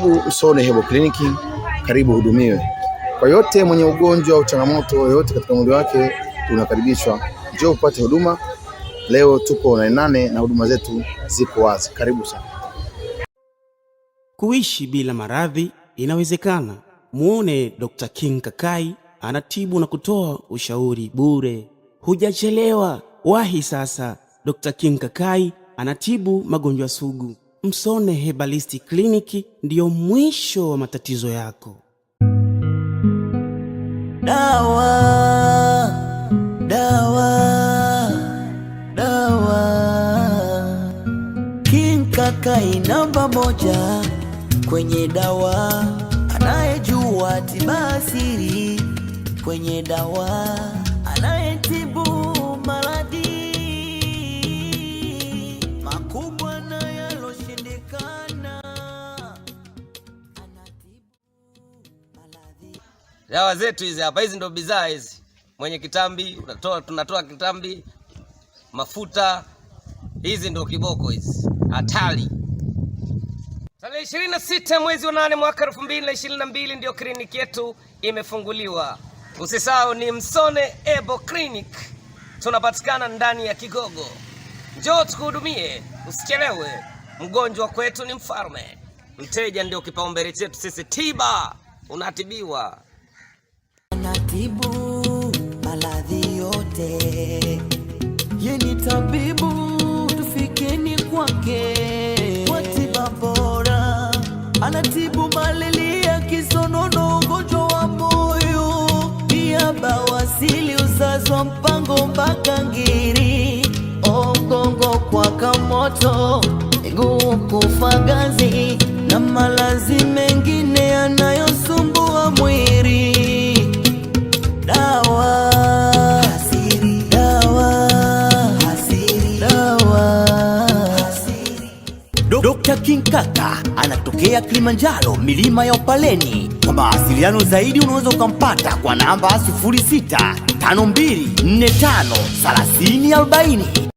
Msone Herbal Clinic, karibu hudumiwe. Kwa yote mwenye ugonjwa au changamoto yoyote katika mwili wake, unakaribishwa, njoo upate huduma. Leo tuko Nane Nane na huduma zetu ziko wazi. Karibu sana. Kuishi bila maradhi inawezekana. Muone Dr. King Kakai anatibu na kutoa ushauri bure. Hujachelewa, wahi sasa. Dr. King Kakai anatibu magonjwa sugu. Msone Herbalistic Clinic ndiyo mwisho wa matatizo yako. Dawa, dawa, dawa. King Kakai namba moja kwenye dawa, anayejua tiba asili kwenye dawa, anayetibu maradhi makubwa na yaloshindikana, anatibu maradhi. Dawa zetu hizi hapa, hizi ndo bidhaa hizi. Mwenye kitambi unatoa, tunatoa kitambi, mafuta, hizi ndo kiboko hizi, hatari. Tarehe 26 mwezi wa 8 mwaka 2022 ndio kliniki yetu imefunguliwa. Usisahau ni Msone Herbal Clinic, tunapatikana ndani ya Kigogo. Njoo tukuhudumie, usichelewe. Mgonjwa kwetu ni mfalme, mteja ndio kipaumbele chetu sisi. Tiba unatibiwa. Anatibu maradhi yote, ye ni tabibu, tufikeni kwake kwa tiba bora. Anatibu malaria, kisonono, ugonjwa wa moyo, pia bawasili, uzazi wa mpango mpaka ngiri, mgongo kwa kamoto, miguu kufa ganzi na maradhi mengine yanayosumbua mwili. Dawa asili, dawa asili, dawa asili. Dr. King Kaka anatokea Kilimanjaro, milima ya Upaleni. Kwa mawasiliano zaidi unaweza ukampata kwa namba 0652453040.